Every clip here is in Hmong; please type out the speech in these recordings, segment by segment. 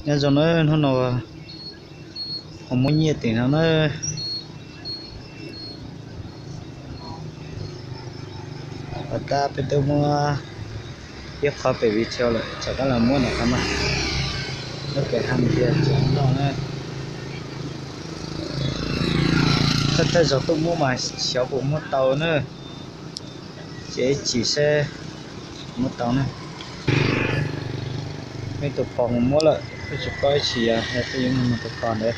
Nyob zoo na, hnub no ho muab nyiaj tim no na. Pom tab peb twb muab ib qho pem video lawm, rov qab los muab ntawm qhov no. Lub pem hais tias tseem noj na. Thawj thawj zaug tuaj muab mas xyov puas muab tau na. Ces ib chim seb muab tau na. Muaj ib tug pog mus muab lawm, twb tsis paub ib txhia yog, yog twb yuav muaj tus pog ntawd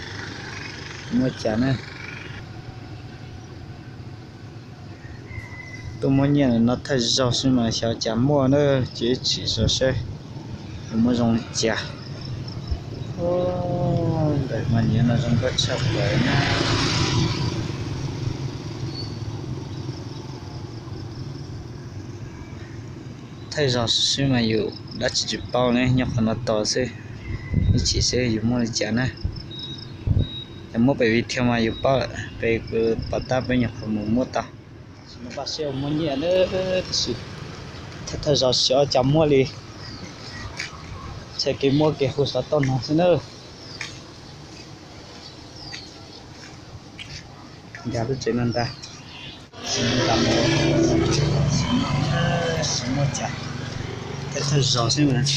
muab cas na. Tuaj muab nyiaj no thawj zaug xwb mas xyov cas muaj na, ces ib chim zov seb yuav muab zoo li cas. Ntawm mas nyiav no zoo nkauj tshaj plaws na. Thawj zaug xwb mas yus dab tsi tsis paub ne, nyob qhov no tos xwb, ib chim seb yuav muaj li cas na. Yog muab pem video mas yus paub lawm, peb kuj pom tab peb nyuam qhuav mus muab tau. Sim no pab seb muaj nyiaj na, tab sis thawj thawj zaug xyov cas muaj li, txhais kev muab kev hu xov tooj no xwb na. Ncav lub tsev no ntag. Sim no ntag, sim muaj cas, thawj thawj zaug xwb mas.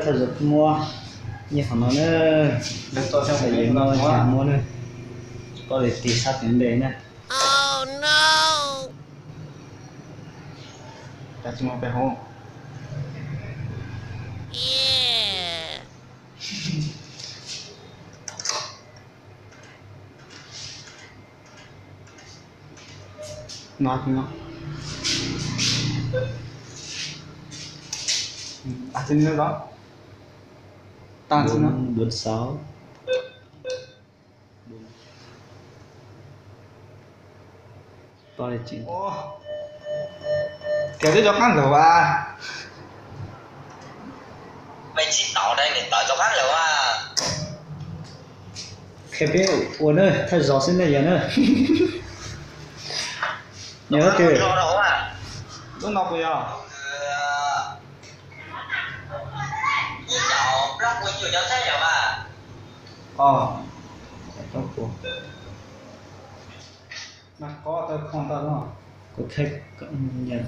Thawj zaug muab nyiaj qhov no na, txhais kev muab cas muab na, tsis paub li tig sab tim npe na. Bốn sáu. Thiab twb rov qab lawm as. Qhia peb ua na, thawj zaug xwb na yog na. Yog twg? Lub no puas yog? Kuv qhia, kuv qhia ntawm no thiab.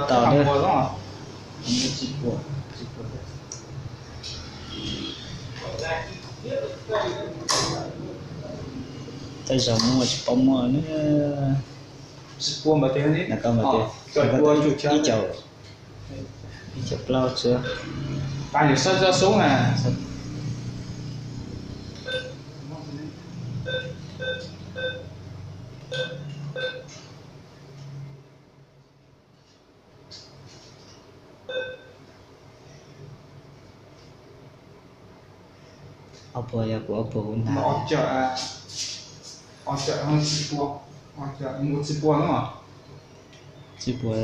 Tau, tsis pua, tsis pua. Tej zaum muaj tsis paub muaj na. Tsis pua mas tias, ib caum, ib caum plaub txwb. Ob puas yog kuv ob puas kuv hnav. Tsis pua.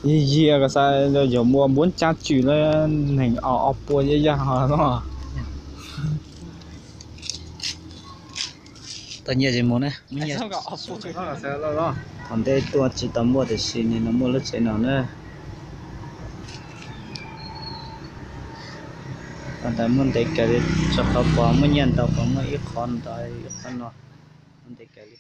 Yig yig kas xav yog mus npuab cab cwm lawm, neeg ob puas yaj yaj ho no. Tau nyiaj ces mus na. Thaum ntej tuaj tsis tau muaj tiam sis nim no muaj lub tsev no na. Tau ntawd muaj ntev kawg li, txog qhov pom muaj nyiaj ntau, pom muaj ib qho ntawd ib qho no, muaj ntev kawg li.